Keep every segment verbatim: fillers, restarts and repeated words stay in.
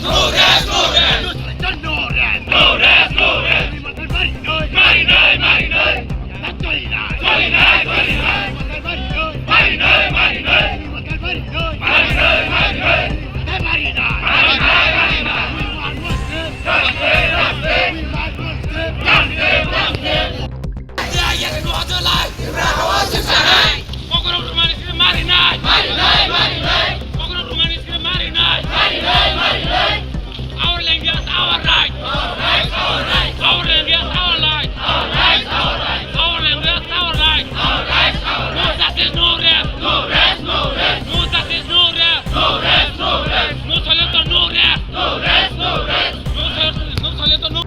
No rest, no rest. No rest, no rest. Marinai, marinai. Marinai, marinai. Marinai, marinai. Marinai, marinai. Marinai, marinai. We want justice. Justice, justice. We want justice. Justice, justice. Kokrok rwmani simi marinai. Marinai, marinai. Kokrok rwmani simi marinai. Marinai, marinai. Our language, our right. Our language, our right. Our language, our right. Our language, our right. Our right, our right. Our right, our right. No justice, no rest. No rest, no rest. No justice, no rest. No rest, no rest. No surrender, no rest. No rest, no rest. No surrender, no surrender, no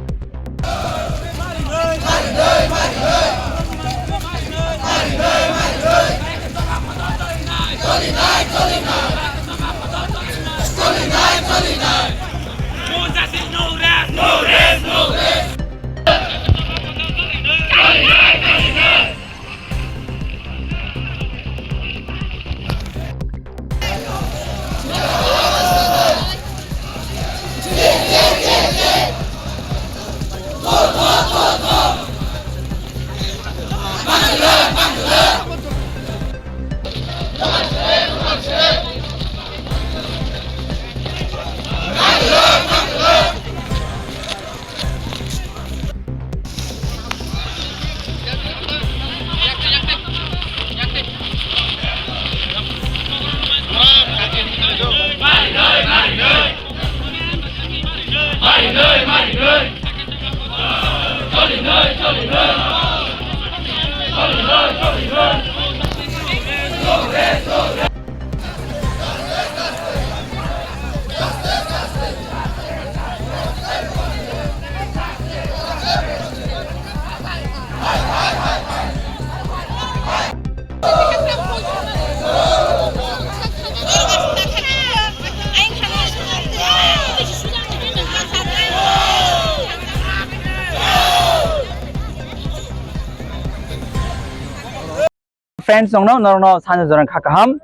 Friends, nongno, norokno sanjak jorang kha kaham.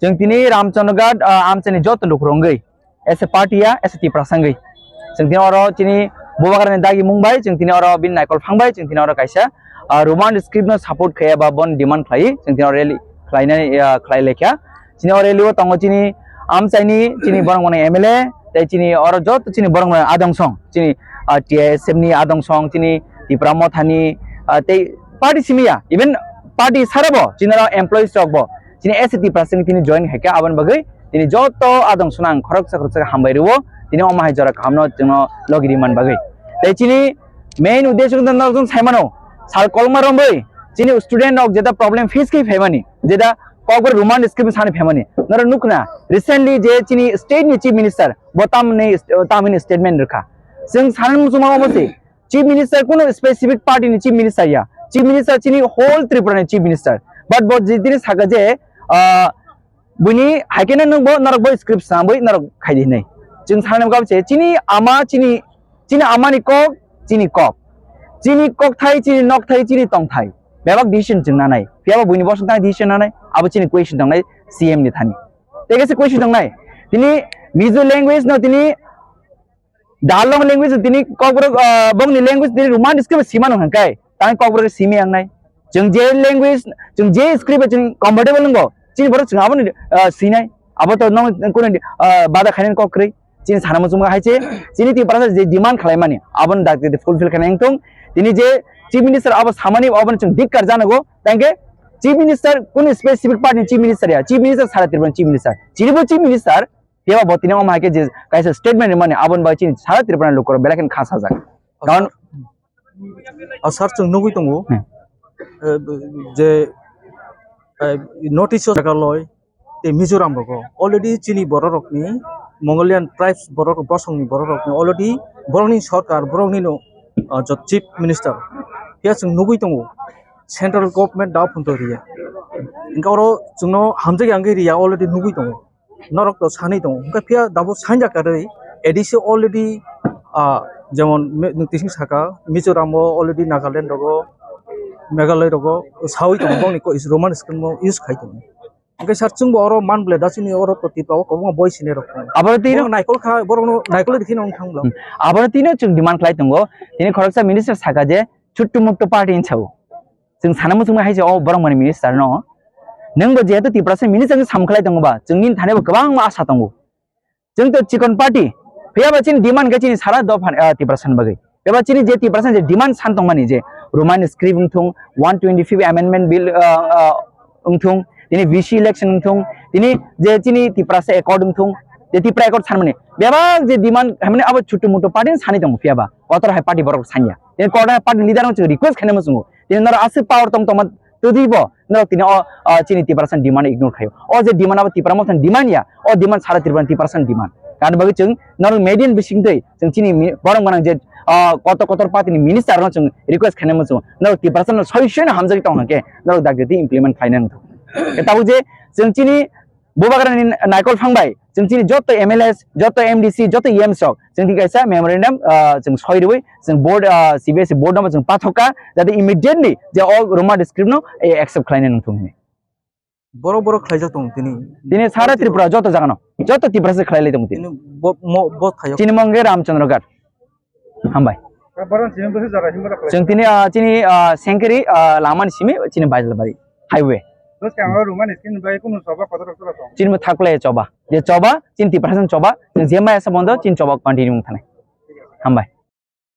Chwng tini Ramchandra Ghat, ah, amchaini joto lukurok wngwi, as a party ya, as a Tiprasa wngwi, chwng tini oro chini Bubagrani dagi mung bai, chwng tini oro bini naikol phang bai, chwng tini oro kaisa, ah, Roman script no support khlai ba bon demand khlai, chwng tini oro rally khlainai, ah, khlai laikha. Chini o rally o tongo chini amchaini, chini borok mani M L A, tei chini oro joto chini borok mani adong song, chini, ah, T I S F ni adong song, chini Tipra Motha ni, ah, tei party simi ya, even party sara bo, chini oro employees rok bo, chini S T Tiprasa ni tini join hai kha, aboni bagwi tini joto adong song ang khoroksa khoroksa hambai rwo, tini omo hai jora kaham no chwngno logi ri man bagwi. Tei chini main uddesho wngkha norok chwng sai mano, sal kolokma romwi chini student rok jeta problem face khe phaimani, jeta Kokborok Roman script sani phaimani. Norok nukna, recently je chini state ni chief minister, bo tamni, tamni statement rwkha. Chwng sanani muchungma omo se, chief minister kuno specific party ni chief minister ya. Chief minister chini whole Tripura ni chief minister. But bo je tini saka je, ah, buini haikhe no nwng bo norok bo script sambwi norok khaidi hinwi. Chwng sanani muchungma se, chini ama, chini Chini amani kok, chini kok. Chini kokthai, chini nokthai, chini tongthai. Bebak decision chwng nanai. Phiyaba buini bosong tang decision nanai. Abo chini question tongnai C M ni thani. Tei kaisa question tongnai. Tini Mizo language no tini Darlong language no tini kokborok, ah, bongni language tini Roman script sima no hwnkai. Tang kokborok simi ang nai. Chwng je language, chwng je script chwng comfortable nwngo. Chini borok chwng abo ni, ah, sinai. Abo to nong kuno, ah, bada khainani kok kwrwi. Chini sana muchungo hai se, chini Tiprasa je demand khlaimani, aboni dakti fulfill khaina wngthung. Tini je Chief Minister abo samani, aboni chwng dikkar janago, tangke Chief Minister kunu specific party ni Chief Minister ya, Chief Minister sara Tripura ni Chief Minister. Chini bo Chief Minister, phiya bo tini omo hai khe je kaisa statement rimani, aboni bai chini sara Tripura ni lukurok belai kheno kha sajak. Karon Ah, sir, chwng nugwi tongo, hmm, eh, je, eh, notice o Meghalaya tei Mizoram rogo already chini borok rokni Mongolian tribes borok, bosongni borok rokni already borokni sorkar, borokni no, ah, jot chief minister. Phiya chwng nugwi tongo, central government da phunto riya. Hwnkhe oro chwngno hamjak ya wngwi riya already nugwi tongo. Norok to sanwi tongo. Hwnkhe phiya dabo sanja karwi A D C already, ah, jemon me-, nwng tising saka, Mizoram o already, Nagaland rogo, Meghalaya rogo sawi tongo, bongni ko is Roman script mo use khai tongo. Hwnkhe sir, chwngbo oro man ble da chini oro to Tipra o kwbangma boi sini rok tongo. Aboro twi Borok naikol kha, borokno naikol rikhi nang thang bla. Hmm. Aboro twi no chwng demand khlai tongo. Tini khoroksa minister saka je chuttu muttu party hinwi sao. Chwng sana muchungma hai se o borok mani minister no. Nwngbo jehetu Tiprasa minister ni sam khlai tongo ba, chwngni thani bo kwbangma asa tongo. Chwng to chikon party. Phiya ba chini demand khe chini sara dopha, ah, Tiprasa ni bagwi. Phiya ba chini je Tiprasa ni je demand san tongmani je Roman script wngthung, one twenty-fifth amendment bill, ah, ah, wngthung, tini V C election wngthung, tini je chini Tiprasa accord wngthung, je Tipra accord sanmani. Bebak je demand hamani abo chutu mutu party ni sani tongo phiya ba. Kotor hai party borok sanya. Tini kotor hai party leader no chwng request khaina muchungo. Tini norok aswk power tong tongma twdwibo norok tini o, o chini Tiprasa ni demand ignore khaio. O je demand abo Tipra Motha ni demand ya, o demand sara Tripura ni Tiprasa ni demand. Ani bagwi chwng norok media ni bisingtwi chwng chini mi-, borok gwnang je, o, kotor kotor party ni minister no chwng request khaina muchungo. Norok Tiprasa no soi soi no hamjagwi tongna khe norok dagdagdi implement khlaina wngthok. Khe tabuk je chwng chini Bubagrani naikol phang bai, chwng chini joto M L As, joto M D C, joto E M sok, chwng tini kaisa memorandum, ah, chwng soi rwi, chwng board, ah, C B S E board no chwng pathok kha, jate immediately je o Roman script no, eh, accept khlainai nangthung hinwi. Borok borok khlaijak tongo tini. Tini sara Tripura joto jaga no, joto Tiprasa se khlailai tongo tini. Tini bo-, mo-, bo khayo. Chini mung khe Ramchandra Ghat. Hambai. Chwng tini, ah, chini, ah, Sengkari, ah, lamani simi chini Baijalbari highway. Chini bo thaklai choba. Je choba, chini Tiprasa choba, chini je maya sa bondo, chini choba continue wng thanai. Hambai.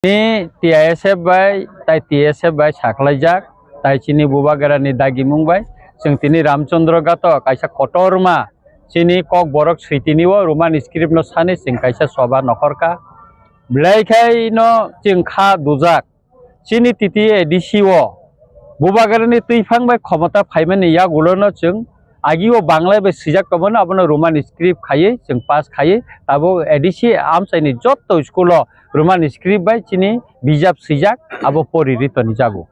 Ni T I S F bai, tai T S F bai saklaijak, tai chini Bubagrani dagimung bai, chwng tini Ramchandra Ghato kaisa kotorma, chini Kokborok switini o Roman script no sani chwng kaisa choba nokhorkha. Belai khai no chwng kha dujak. Chini titi A D C o Bubagrani twiphang bai khomota phaimani yagulo no chwng agi o Bangla bai swijak tongmani abono Roman script khaiwi chwng pass khaiwi tabuk A D C amchaini jotto school o Roman script bai chini bijap swijak abo pori ri toni jago.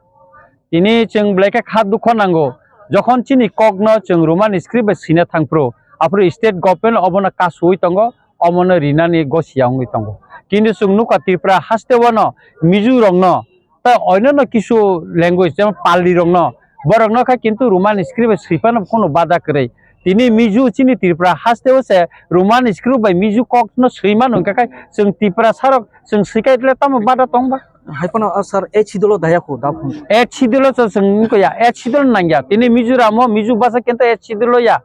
Tini chwng belai khe kha dukho nango, jokhon chini kokno chwng Roman script bai swina thangphru, aphuru state government obono kasuwi tongo, omono rinani gosiya wngwi tongo. Kintu chwng nukha Tripura haste o no Mizo rokno, tei oinano kisu language, jemon Pali rokno, borokno kha kintu Roman script bai swi phano kheno bada kwrwi. Tini Mizo chini Tripura haste o se Roman script bai Mizo kokno swi mano hwnkha khe chwng Tiprasa rok chwng swi khe tle tamo bada tong ba? Hai phano, ah, sir, H C dolo daya kho, da phone. H C dolo so chwng wngkha ya, H C dolo nangya. Tini Mizoram o Mizo basa kintu H C dolo ya.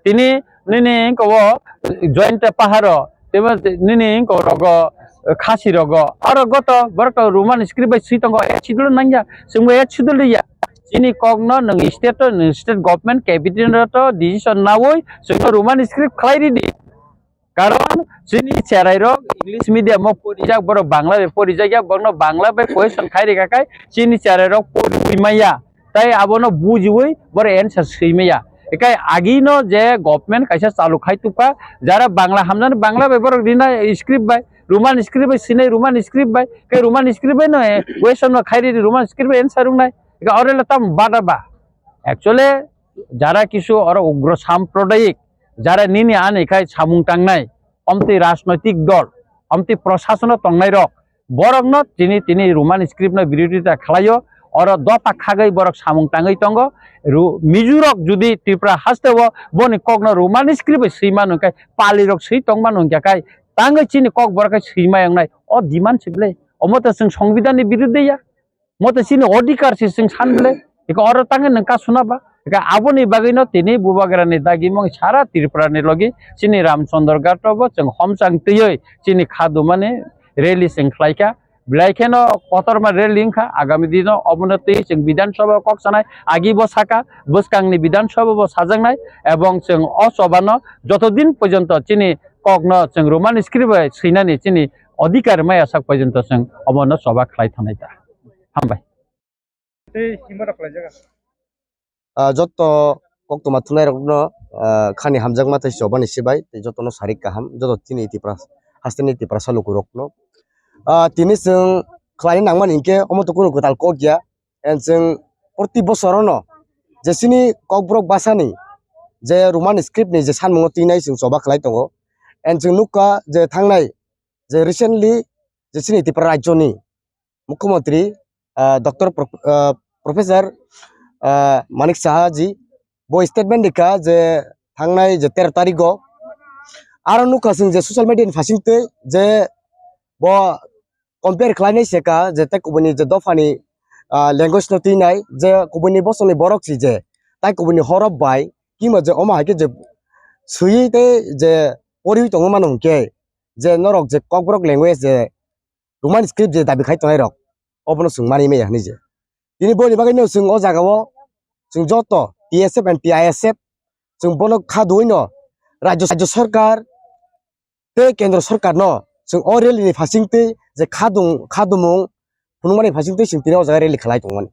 Tini nini wngkha o joint paharo, tebo nini wngkha o rogo, khasi rogo. Aro goto borok to Roman script bai swi tongo, H C dolo nangya. Chwngbo H C dolo ya. Chini kokno nwng state o, nwng state government cabinet o decision naui chwngno Roman script khlai ridi. Karon chini cherai rok English medium o porijak, borok Bangla bai porijak ya, borokno Bangla bai question khai rikha khai chini cherai rok poriwi maya, tai abono bujiwi borok answer swi maya. Ekai agino je government kaisa chalu khai tubkha, jara Bangla hamjani Bangla bai borok rina script bai, Roman script bai sinai Roman script bai, kai Roman script bai no, eh, question no khai ri Roman script bai answer wngnai. Ekai orela tam bada ba. Actually, jara kisu oro ugro sampradayik, jara nini ani khai samung tangnai, omtwi rajnoitik dol, omtwi prosasono tongnai rok, borokno tini, tini Roman script no birodita khlaio, oro dopha khagwi borok samung tangwi tongo. Ru-, Mizo rok jodi Tripura haste o boni kokno Roman script bai swi mano hwnkhe, Pali rok swi tong mano hwnkhe khai, tangwi chini kokborok khai swi mai wngnai, o demand se belai. Omo to chwng Songbidan ni biruddhe ya. Moto chini odhikar se chwng san bwle. Eko oro tangwi nwng kasuna ba. Eka aboni bagwino tini Bubagrani dagimung sara Tripura ni logi chini Ramchandra Ghat o bo chwng homchang twiwi chini kha dumani rally chwng khlaikha. Belai kheno kotorma rally wngkha. Agami dino omono twi chwng Bidhan Sabha o kok sanai. Agi bo saka, bwskangni Bidhan Sabha bo sajaknai. Ebong chwng o chobano joto din porjonto chini kokno chwng Roman script bai swinani chini odhikar maya sak porjonto chwng omono choba khlai thanai ta. Hambai. Tei himba da khlaijak. Ah, jotto koktwma thwngnairokno, ah, khani hamjakma tei chobani sibai tei jotono sarik kaham, joto chini Tipra, hasteni Tiprasa lukurokno. Ah, tini chwng khlaina nangmani hinkhe omo to kunu kwtal kok ya. And chwng proti bosorono je chini Kokborok bhasani je Roman script ni je sanmungo twinai chwng choba khlai tongo. And chwng nukha je thangnai je recently je chini Tripura rajyoni Mukhyamantri, ah, Doctor Pro-, ah, Professor, ah, Manik Saha ji bo statement rikha je thangnai je tero tarigo. Aro nukha chwng je social media ni phasing twi je bo compare khlainai se ka je tai kubuni je dophani, ah, language no twinai je kubuni bosongni borok si je tai kubuni horop bai kima je omo hai khe je swiwi tei je poriwi tongwi mano hwnkhe je norok je Kokborok language je Roman script je dabi khai tongnai rok obono chwng mani maya hinwi je. Tini boni bagwi no chwng o jaga o chwng joto T S F and T I S F chwng bono kha duino rajyo, rajyo sarkar tei kendro sarkar no chwng o rally ni phasing twi je khadung, khadumung phunukmani phasing twi chwng tini o jaga rally khlai tongmani.